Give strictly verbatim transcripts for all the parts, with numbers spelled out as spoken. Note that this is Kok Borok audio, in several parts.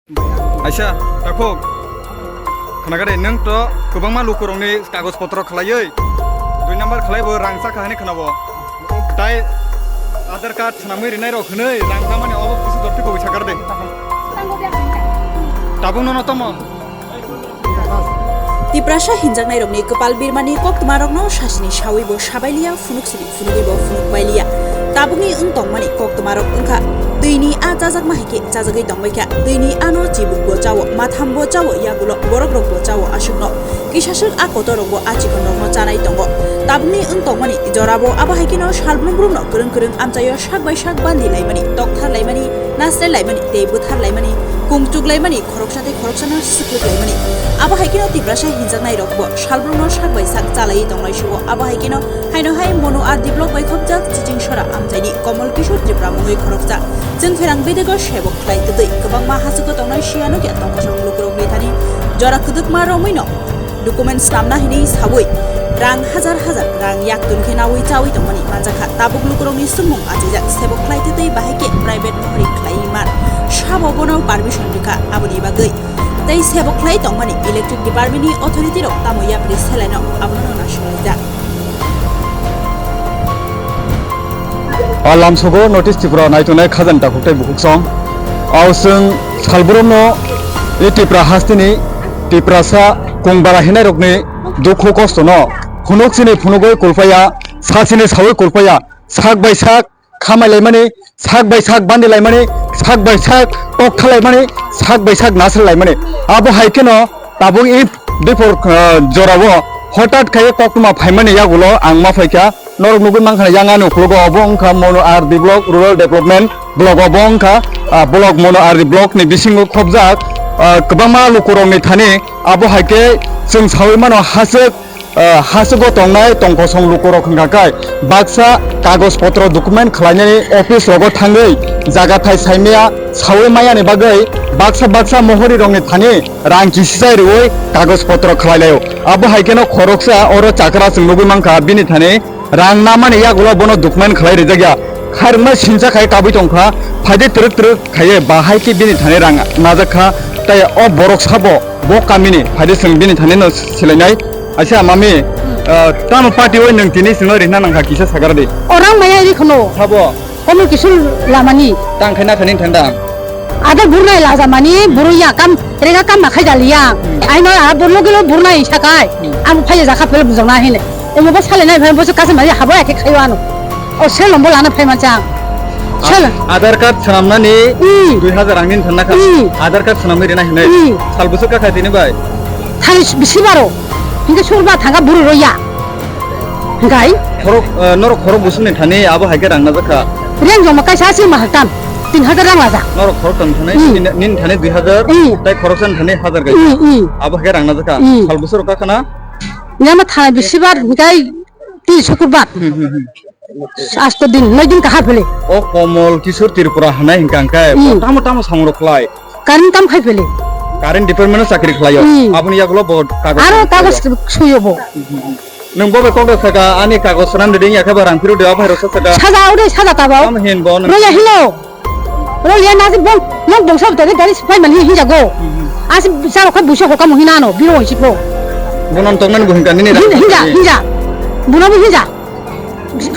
Aisa, takhuk. Khwnakha de, nwng to kwbangma lukurokni kagoj potro khlaiwi, dui number khlai bo rang chakha hwnwi khwnabo. Tai Aadhaar card swnamwi rwnairok hwnwi rang chamani obo kisi dorti koboi sakar de. Tabuk nono tamo. Tiprasa hinjaknairokni kwpal birmani koktwmarokno sasini sawi bo sabailiya, phunuk sini phunugwi bo phunuk bailiya. Tabukni wng tongmani koktwmarok wngkha, twini a chajakma hai khe chajagwi tongbaikha, twini ano chibukbo chao, mathambo chao, yagulo borokrokbo chao aswkno. Kisaswk a kotorrokbo a chikonrokno chanai tongo. Tabukni wng tongmani jorabo abo hai kheno salbrumbrumno kwrwng kwrwng amchaio sak bai sak bandi laimani, tokthar laimani, nasle laimani tei bwthar laimani, kungchuk laimani, khoroksa tei khoroksano swkwk laimani. Abo hai kheno Tiprasa hinjaknairokbo salbrumno sak bai sak chalaiwi tongnai sugo. Abo hai kheno haino hai Monu R D block bai khopjak Chichingsora amchaini Komol Kishore Tripura mungwi khoroksa chwngpherang bedego sebok khlai twtwi kwbangma hachwkgo tongnai siyanokya tongkosong lukurokni thani jora kwdwkma romwino document snamna hinwi sawi rang hajar hajar rang yaktun khe nawi chawi tongmani manjakha. Tabuk lukurokni swngmung achijak, sebok khlai twtwi bahai khe private mohori khlaiwi man sabo bono permission rwkha, aboni bagwi tei sebok khlai tongmani electric department ni authority rok tamo yapri selaino abono nasingjak. A lamsogo North East Tripura naitongnai khajani takhuk tei bukhuksong. Ao chwng salbrumno e Tripura hasteni Tiprasa kongbara hinairokni dukhu kostono phunuk chini phunugwi kulpaya, sa chini sawi kulpaya, sak bai sak khamai laimani, sak bai sak bandi laimani, sak bai sak tok thalaimani, sak bai sak nasal laimani. Abo hai kheno tabuk i dipor, ah, jorao hotat khai koktwma phaimani yagulo ang ma phaikha. Norok nugwi mankha yang ani ukologo obo wngkha Monu R D block, rural development block obo wngkha, ah, block Monu R D block ni bisingo khopjak, ah, kwbangma lukurokni thani abo hai khe chwng sawi mano hachwk. Ah, hachwgo tongnai tongkosong lukurok hwnkha khe baksa kagoj potro document khlainani office rogo thangwi jaga thai saimaya sawi mayani bagwi baksa baksa mohorirokni thani rang kisisai rwui kagoj potro khlai laio. Abo hai kheno khoroksa oro chakra chwng nugwi mankha bini thani rang namani yagulo bono document khlai rijak ya. Khairokma sincha khai kabui tongkha, phaide twrwk twrwk khaiye bahai khe bini thani rang najak kha, tei o borok sabo bo kamini phaide chwng bini thani no silainai. Aisa mami, ah, tamo party o nwng tini chwngno rihna nangkha kisa sakara di. O rang maya ri khno. Sabo. Komol Kishore lamani. Tang khaina khani thanda. Ada burnai laja mani, buru ya kam, rega kam ma khai daliya. Hmm. Ai no a burlo gilo burnai sakai. Hmm. Am phai ja kha pele bujang na hine. Omo bo sale nai phai bo se kasa mari habo ya khe khayo ano. O sel lombo lana phai mancha. Sel. Aadhaar card swnamnani Hmm. dui hajar rang nini thanda kha. Hmm. Aadhaar card swnamwi rina hinai. Hmm. Sal bwswk kha kha tini bai. Thani bisi baro. Hinke surba thanga buru roya. Hinkai? Khorok, eh, norok khorok busungni thani abo hai khe rang najak kha. Reng joma kaisa asi ma haktam. Tin hajar rang laja. Norok khorok tang thani, Hmm. nini, nini thani dui hajar, Hmm. tai khorok san thani hajar gai. Hmm, hmm. Abo hai khe rang najak kha. Hmm. Sal bwswk rok kha na? Yama thana bisibar hinkai tin sukurbar. Hmm, hmm, hmm. Asto din, noi din kaha phele. O Komol Kishore Tripura hanai hingka hingkai, Hmm. tamo tamo samung rok khlai. Current kam khai phele. Current department o chakri khlaio. Hmm. Aboni yagulo bo kagoj Aro khlaio. Kagoj suyo bo. Nwng bo bai kok da saka, ani kagoj swnam de ding ya khe ba rang phiro de, o bhai rok sa saka. Saja ore, saja tabo. Tamo hin bo nwng. Roya hino. Roya na si bong, nok bong sab tadi dari sipai mani hin jago. Hmm. Asi saro khai busa hoka mo hinano, biro hoi sipo. Bonon tongnan bo hinka nini rang. Hinja, hinja, hinja. Bono bo hinja.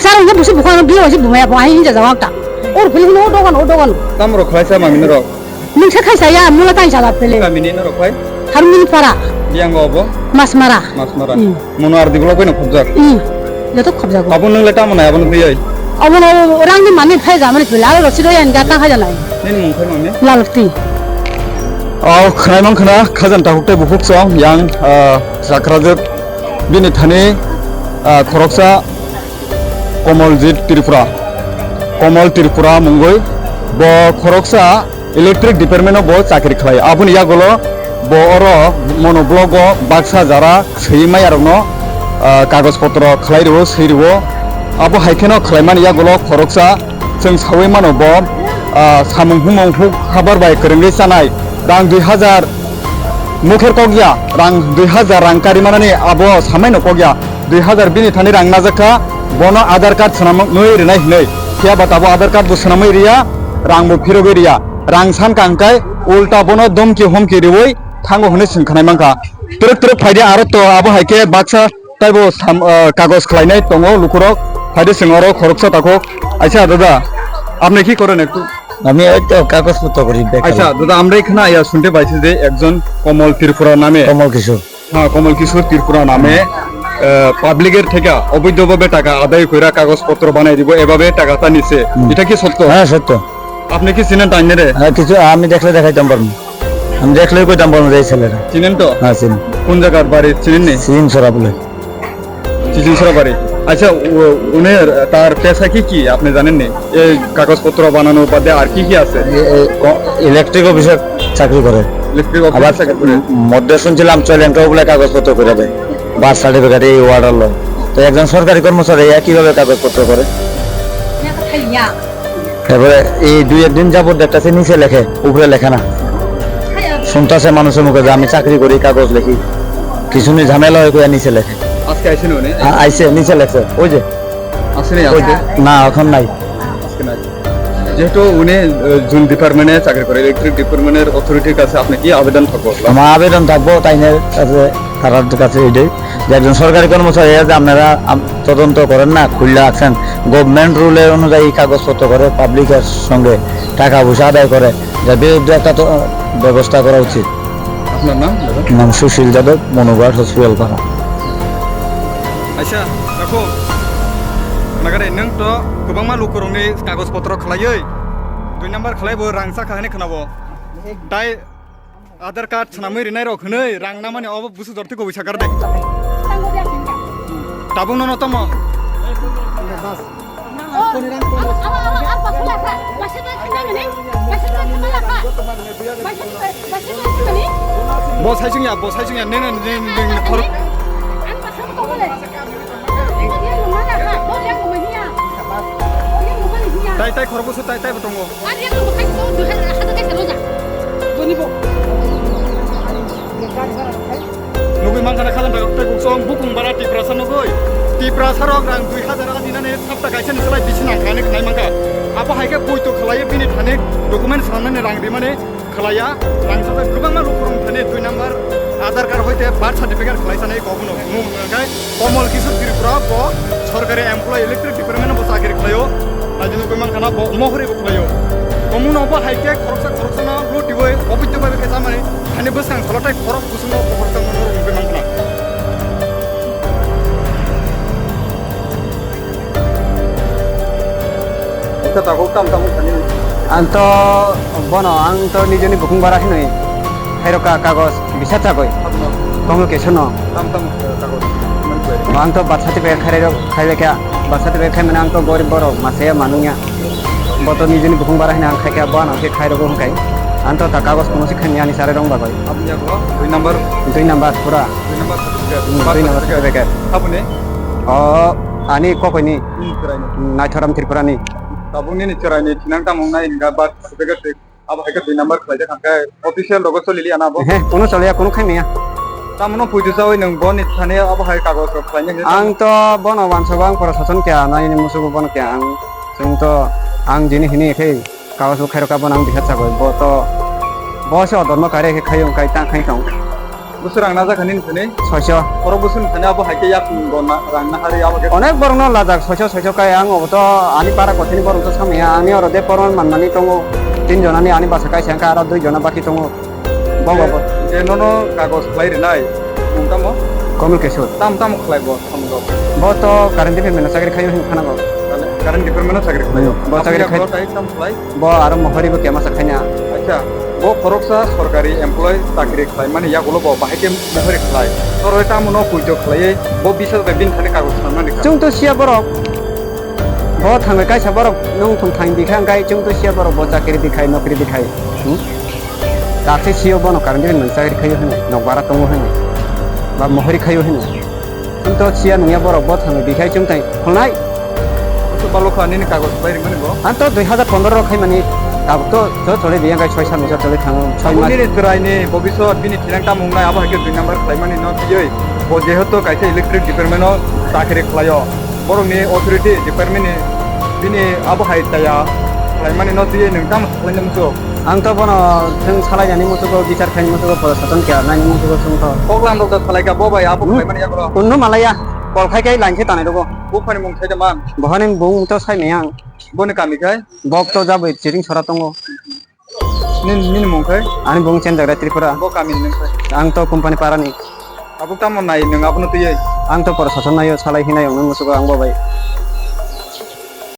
Saro hinja busa bukha biro hoi si bumaya bo, ai hinja jago ta. Or phili hino, o dogan, o dogan. Tamo rok khlai sa mami norok. Nwng se khaisa ya, mula tai sala pele. Kamini norok phai? Harmini para. Biyango obo? Masmara. Masmara. Hmm. Mono R D block bai no khobjak? Hmm. Joto khobjago. Abo nwng le tamo nai abono thwiwi? Abono rang ni mani phai ja mani thwi lalo rosi roi ani ga tang haja nai. Nini mung phai mami? Lalti. O khwnai mang khna khajan takhuk tei bukhuk song yang, ah, chakrajwk bini thani, ah, khoroksa Komoljit Tripura, Komol Tripura mungwi bo khoroksa electric department o bo chakri khlai. Aboni yagulo bo oro mono block o baksa jara swi maya rokno, ah, kagoj potro khlai rwo, swi rwo. Abo hai kheno khlaimani yagulo khoroksa chwng sawi mano bo, ah, samung humung huk habar bai kwrwngwi chanai rang dui hajar mukher kokya, rang dui hajar rang kari manani abo samaino kokya. Dui hajar bini thani rang najak kha, bono Aadhaar card swnamwi rwnai hinwi. Phiya ba tabo Aadhaar card bo swnamwi riya, rang bo phirogwi riya. rang san kang kai ulta bono domki homki riwi thango hwnwi chwng khwnai mankha. Twrwk twrwk phaidi aro to abo hai khe baksa taibo sam-, ah, kagoj khlainai tongo lukurok. Phaidi chwng oro khoroksa takhuk. Aisa dada, apni ki kore nektu? আমি ওই তো কাগজপত্র করি, বেকার। আচ্ছা দাদা, আমরা এখানে আইয়া শুনতে পাইছি যে একজন কমল ত্রিপুরা নামে, কমল কিশোর। হ্যাঁ, কমল কিশোর ত্রিপুরা নামে, আহ, পাবলিকের থেকে অবৈধভাবে টাকা আদায় কইরা কাগজপত্র বানাই দিব, এভাবে টাকাটা নিছে। হুম। এটা কি সত্য? হ্যাঁ, সত্য। আপনি কি চিনেন তাইনেরে? হ্যাঁ, কিছু আমি দেখলে দেখাইতাম পারবো। আমি দেখলেই কইতাম পারবো যে এই ছেলেটা। চিনেন তো? হ্যাঁ, চিনি। কোন জায়গার বাড়ি চিনেননি? সিং সরাবলে। চিচিংসরা বাড়ি। আচ্ছা, উ-, উনি, তার পেশা কি কি আপনি জানেননি? এই কাগজপত্র বানানোর বাদে আর কি কি আছে? এ, এ, ক-, ইলেকট্রিক অফিসে চাকরি করে। ইলেকট্রিক অফিসে আবার চাকরি করে। ম-, মধ্যে শুনছিলাম চৈলেঙ্কাও বলে কাগজপত্র করে দেয়, বার্থ সার্টিফিকেট, এই অর্ডার লয়। তো একজন সরকারি কর্মচারী এ কিভাবে কাগজপত্র করে? তারপরে এই দুই একদিন যাবত দেখতেছি নিচে লেখে, উপরে লেখে না। শুনতেছে মানুষের মুখে যে আমি চাকরি করি, কাগজ লিখি, কিছু নিয়ে ঝামেলা হয় কইয়া নিচে লেখে। আজকে আইসেন উনি? আ-, আইসে, নিচে লেখছে, ওই যে। আসেনি ওই আজকে? যে, না, এখন নাই। আজকে নাই। যেহেতু উনি, আহ, জুন ডিপার্টমেন্টে চাকরি করে, ইলেকট্রিক ডিপার্টমেন্টের অথরিটির কাছে আপনি কি আবেদন থাকবো? আমার আবেদন থাকবো তাইনের কাছে, তারার কাছে এটাই যে একজন সরকারি কর্মচারী আছে, আপনারা আম-, তদন্ত করেন না, খুললে আছেন, গভর্নমেন্ট রুলের অনুযায়ী কাগজপত্র করে, পাবলিকের সঙ্গে টাকা পয়সা আদায় করে, যার বিরুদ্ধে একটা তো, আহ, ব্যবস্থা করা উচিত। আপনার নাম, দাদা? নাম সুশীল যাদব, মনুঘাট হসপিটাল পাড়া। আচ্ছা, দেখো, nagare nwng to kwbangma lukurokni kagoj potro khlaiwi dui number khlaibo rang chakha hwnwi khnabo. Tai Aadhaar card swnamwi rwnairok hwnwi rang namani obo busu jorti kubui sakar de. Tabuk nono tamo. Bo saisung ya, bo saisung ya, nene, nene, nene, nene, khorok. Tai, tai, khorok busu, tai, tai, bo tongo. Nugui mankha na khajam bai tei buksong bukung bara Tiprasa nugui. Tiprasa rok rang dui hajar a dinani sapta kaisa ni slai bisi nangkha hinwi khnai mankha. Abo hai khe poito khlaiwi bini thani document swnamnani rang rimani khlaiya. Rang sajak kwbangma lukurok thani dui number Aadhaar card hoite birth certificate khlai sanai kok no mung hwnkhai Komol Kishore Tripura bo sorkari employee electric department bo chakri khlaio. Nai dino koi mankha na bo mohori bo khlaio. Komung no bo hai khe khoroksa khoroksa no lutiwi oboityo bai khe chamani hani bwsang salo tai khorok Kusumo pohor tangmano rwngwi mankha. Ita tabuk tam tabuk thani. Ang to bono, ang to nijeni bukung bara hinwi khairokha kagoj bisa chagwi. Abono? Komol Kishore no. Tam tam, eh, kagoj? Ang to birth certificate khairok, khailekha. Birth certificate khaimani ang to gorib borok, masa ya manung ya. Bo to nijeni bukung bara hwnwi ang khaikha, bo ano khe khairogwi hwnkhai. Ang to ta kagoj kuno se khaimani ani sare rong bagwi. Aboni yago dui number? Dui number pura. Dui number certificate? Hmm, birth dui number certificate. Certificate. Aboni? O, ani kokoini. Hmm, chwraini. Hmm, Naithoram Tripurani. Tabuk nini chwraini thinang tamo wngnai hwnka birth certificate. Abo hai khe dui number khlai de thang khe official rogo choli liya na bo? He, kuno choliya, kuno khaimaya. Tamono puitu chawi nwng boni thani abo hai kagoj rok khlai nai. Ang to bono wansukgo, ang prosason khe ano ini musugo bono khe ang. Chwng to ang jini hini khe kagoj bo khairokha bono ang bisa chagwi. Bo to bo se odorma kare khe khaiyung kai ta khai thong. Busu rang najak hani nini? Soiso. Oro busu ni thani abo hai khe yak bo na rang na hari abo khe. Onek borok no lajak soiso soiso kai ang obo to ani para kothini borok to samaya ani oro de porman manmani tongo tin jona ni ani basa kaisa wngkha aro dui jona baki tongo. Bo bo bo. Je nono kagoj khlai rinai mung tamo? Komol Kishore. Tam tam khlai bo tamo rok? Bo to current department o chakri khaio hin khana bo. Current department o chakri khlaio? Hmm, bo chakri khai. Tam khlai? Bo aro mohori bo kema sa khaina. Acha, bo khoroksa sorkari employee chakri khlaimani yagulo bo bahai khe mohori khlai. Noroi tamo no puito khlaiwi bo bisal bai bini thani kagoj sanmani kha. Chwng to siya borok. Bo thangwi kaisa borok nung thung thang bikha hwnkhe chwng to siya borok bo chakri bikhai nokri bikhai. Hmm? Dakse siyo bono current ni chakri khaio hwnwi, nokbara tongo hwnwi. Ba mohori khaio hwnwi. Chwng to siya nungya borok bo thangwi bikhai chwng tai khulnai. Busu balukha nini kagoj bai rimani bo? Ang to dui hajar pondro rok khaimani, tabuk to jo chole di, ang kai soi sat bosor chole thango, soi mas. Nini chwraini bobisot bini thinang tamo wngnai, abo hai khe dui number khlaimani no twiwi. Bo jehetu kaisa electric department o chakri khlaio. Borokni authority department ni bini abo hai taya khlaimani no twiwi nwng tamo khlaina muchung? Ang to bono chwng salai nani musugo, bichar khaini musugo, pora sason kya nani musugo chwng to. Kok lam rok da salai ka bo bai abo Hmm? khlai mani yakro. Kunno malaya. Kol khai khai line khe tanai rogo. Bo phani mung thai da man. Bohani bung to sai meyang. Boni kami khai? Bok to jaboi chiring sora tongo. Nin, nini mung khai? Ani bung chenjak rai Tripura. Bo kami ni khai? Ang to company para ni. Abo tamo nai nwng abono twiwi? Ang to pora sason naio, salai hinai ongno musugo ang bo bai.